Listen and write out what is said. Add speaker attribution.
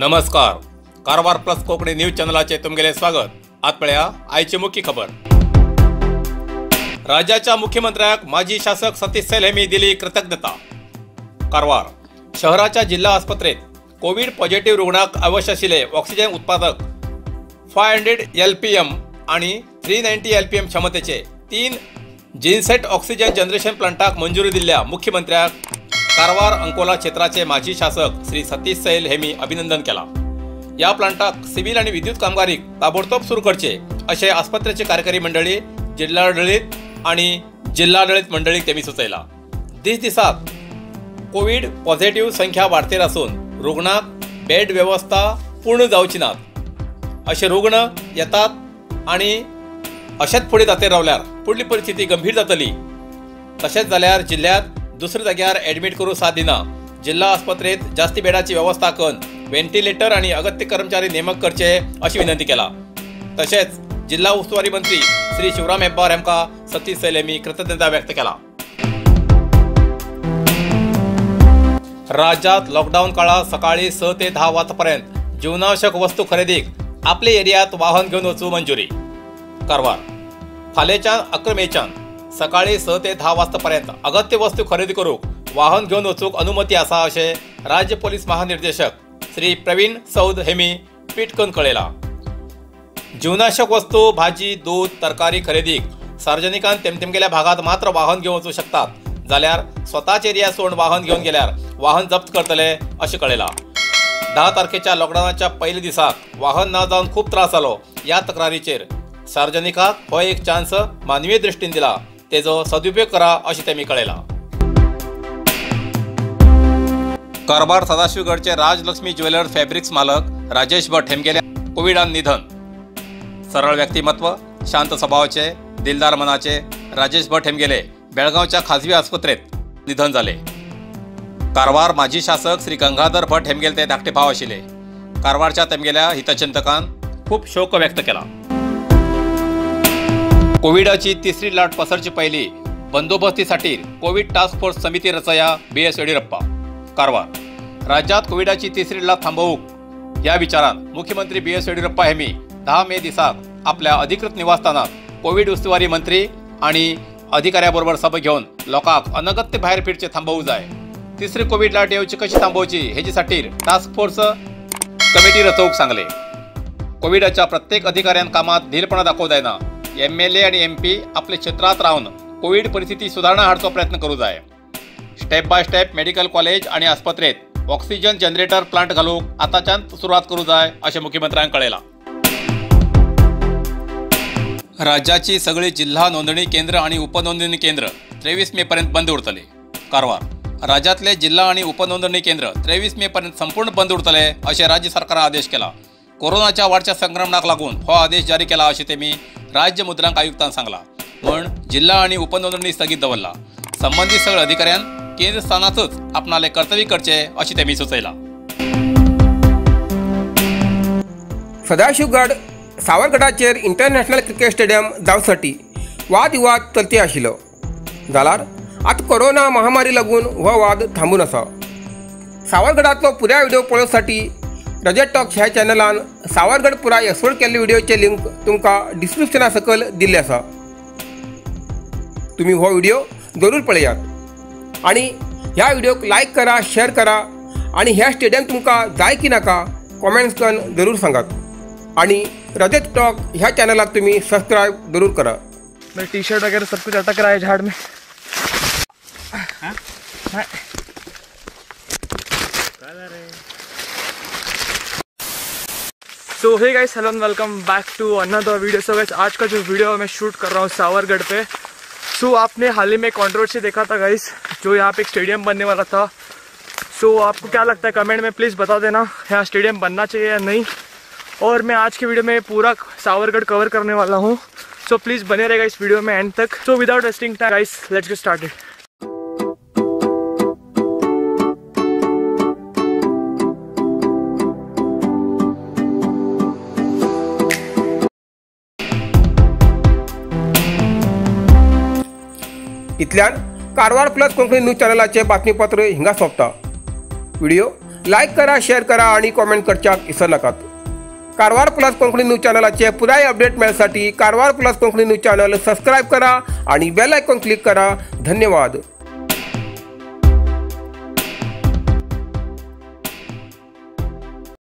Speaker 1: नमस्कार, Karwar plus Konkani news चॅनलाचे तुमगेले स्वागत। आज पळया आयची मुख्य खबर। राज्याच्या मुख्यमंत्र्याक माजी शासक सतीश सैल हेमी दिली कृतज्ञता। कारवार शहराच्या जिल्हा आस्पत्रेत कोविड पॉझिटिव्ह रुग्णाक आवश्यक आशिल्ले ऑक्सिजन उत्पादक 500 LPM आणि 390 LPM क्षमतेचे 3 जिनसेट ऑक्सिजन जनरेशन प्लांटाक मंजुरी दिल्ल्या मुख्यमंत्र्याक कारवार अंकोला क्षेत्राचे माजी शासक श्री सतीश सैल हेमी अभिनंदन केला। या प्लांटाक सिव्हिल आणि विद्युत कामगारीक ताबडतोब सुरू करचे असे आस्पत्रेचे कार्यकारी मंडळी, जिल्हाडळीत आणि जिल्हाडळीत मंडळी त्यांनी सुचयला। दीस दिसात कोविड पॉझिटिव्ह संख्या वाढतेर असून रुग्णाक बेड व्यवस्था पूर्ण जावची नात असे रुग्ण येतात आणि अशेच फुडें जाते रावल्यार फुडली परिस्थिती गंभीर जातली। तशेंच जाल्यार जिल्ह्यात दुसऱ्या जाग्यार ॲडमिट करूं साथ दिना। जिल्हा आस्पत्रेत जास्ती बेडाची व्यवस्था करून व्हेंटिलेटर आणि अगत्य कर्मचारी नेमक करचे अशी विनंती केला। तसेच जिल्हा उस्तुवारी मंत्री श्री शिवराम हेब्बार हेमका सतीश सैल हेमी कृतज्ञता व्यक्त केला। राज्यात लॉकडाऊन काळात सकाळी 6 ते 10 वाजतापर्यंत जीवनावश्यक वस्तू खरेदीक आपले एरियात वाहन घेऊन वचू मंजुरी। कारवार फालेच्यान 11 मेच्यान सकाळी 6 ते 10 वाजतापर्यंत अगत्य वस्तू खरेदी करूक वाहन घेऊन वचूक अनुमती आसा अशें राज्य पोलीस महानिर्देशक श्री प्रवीण सौद हेमी ट्वीट करून कळयला। जीवनावश्यक वस्तू भाजी, दूध, तरकारी खरेदीक सार्वजनिकान तेमतेमगेल्या भागात मात्र वाहन घेऊन वचू शकतात, जाल्यार स्वताच एरिया सोडून वाहन घेऊन गेल्यार वाहन जप्त करतले अशें कळयला। 10 तारखेच्या लॉकडावनाच्या पयल्या दिसाक वाहन ना जावन खूब त्रास जालो ह्या तक्रारीचेर सार्वजनिकाक हो एक चान्स मानवीय दृष्टीन दिला, तेजो सदुपयोग करा अशें तेमी कळयला। कारवार सदाशिवगडचे राजलक्ष्मी ज्वेलर्स फॅब्रिक्स मालक राजेश भट हेमगेले कोविडान निधन। सरळ व्यक्तिमत्व, शांत स्वभावाचे, दिलदार मनाचे राजेश भट हेमगेले बेळगांवच्या खाजगी आस्पत्रेत निधन जाले। कारवार माजी शासक श्री गंगाधर भट हेमगेले ते धाकटे भाव आशिल्ले। कारवारच्या तेमगेल्या हितचिंतकान खूब शोक व्यक्त केला। कोविडाची तिसरी लाट पसरची पयली बंदोबस्तीसाठी कोविड टास्क फोर्स समिती रचया, BS Yediyurappa. Karwar राज्यात कोविडाची तिसरी लाट थांबवूक या विचारान मुख्यमंत्री BS Yediyurappa हेमी 10 मे दिसाक आपल्या अधिकृत निवासस्थानात कोविड उस्तवारी मंत्री आणि अधिकाऱ्याबरोबर सभा घेऊन लोकांक अनगत्य भायर फिरचे थांबवू जाय, तिसरी कोविड लाट येवची कशी थांबोवची हेजेसाठी टास्क फोर्स कमिटी रचोवंक सांगले। कोविडाच्या प्रत्येक अधिकाऱ्यान कामात धीलपणा दाखोवंक जायना। MLA आणि MP आपले क्षेत्रात रावन कोविड परिस्थिती सुधारणा हाडचो प्रयत्न करू जाय। Step by step medical college आणि आस्पत्रेत ऑक्सिजन जनरेटर प्लांट घालूक आताच्यान सुरवात करू जाय अशें मुख्यमंत्र्यांक कळयला। राज्याची सगळी जिल्हा नोंदणी केंद्र आणि उपनोंदणी केंद्र 23 मे पर्यंत बंद उरतले। कारवार राज्यातले जिल्हा आणि उपनोंदणी केंद्र 23 मे पर्यंत संपूर्ण बंद उरतले अशें राज्य सरकारान आदेश केला। कोरोनाच्या वाढत्या संक्रमणाक लागून हो आदेश जारी केला अशें तेमी राज्य मुद्रांक आयुक्तान सांगला। म्हण जिल्हा आणि उपनोंदणी स्थगित दवरला। संबंधित सगळे अधिकाऱ्यान केंद्र स्थानातच आपणाले कर्तव्य करचे अशें तेमी सुचयला।
Speaker 2: सदाशिवगड सावरगडाचेर इंटरनॅशनल क्रिकेट स्टेडियम जावसाठी वाद विवाद चलते आशिल्लो, जाल्यार आतां कोरोना महामारी लागून हो वाद थांबून आसा। सावरगडांतलो पुराय व्हिडिओ पळोवसाठी रजत टॉक ह्या चॅनलान सावरगड पुराय एक्सप्लोर केल्ले व्हिडिओचे लिंक तुमकां डिस्क्रिप्शना सकयल दिल्ले आसा। तुमी हो व्हिडिओ जरूर पळयात आणि ह्या व्हिडिओक लायक करा, शेअर करा आणि ह्या स्टेडियम तुमकां जाय की नाका कॉमेंट्स करून जरूर सांगात आणि रजत टॉक ह्या चॅनलाक तुम्ही सबस्क्राइब जरूर करा।
Speaker 3: मेरा टी शर्ट वगैरह सब कुछ अटक रहा है झाड़ में। हाँ? हाँ। So hey guys, hello and welcome back to another video. So guys, आज का जो वीडियो मैं शूट कर रहा हूँ सावरगढ़ पे। सो आपने हाल ही में कंट्रोवर्सी देखा था गाइस, जो यहाँ पे एक स्टेडियम बनने वाला था। सो आपको क्या लगता है कमेंट में प्लीज़ बता देना, यहाँ स्टेडियम बनना चाहिए या नहीं। और मैं आज के वीडियो में पूरा सावरगढ़ कवर करने वाला हूँ, सो प्लीज़ बने रहेगा इस वीडियो में and Tak. So without wasting time guys, let's get started.
Speaker 2: इतल्यान कारवार प्लस कोंकणी न्यूज चॅनलाचे बातमीपत्र हिंगा सोंपता। व्हिडिओ लायक करा, शेअर करा आणि कॉमेंट करच्याक विसर नाकात। कारवार प्लस कोंकणी न्यूज चॅनलाचे पुराय update मेळसाठी Karwar plus Konkani news channel subscribe करा आणि बेल आयकॉन क्लिक करा। धन्यवाद।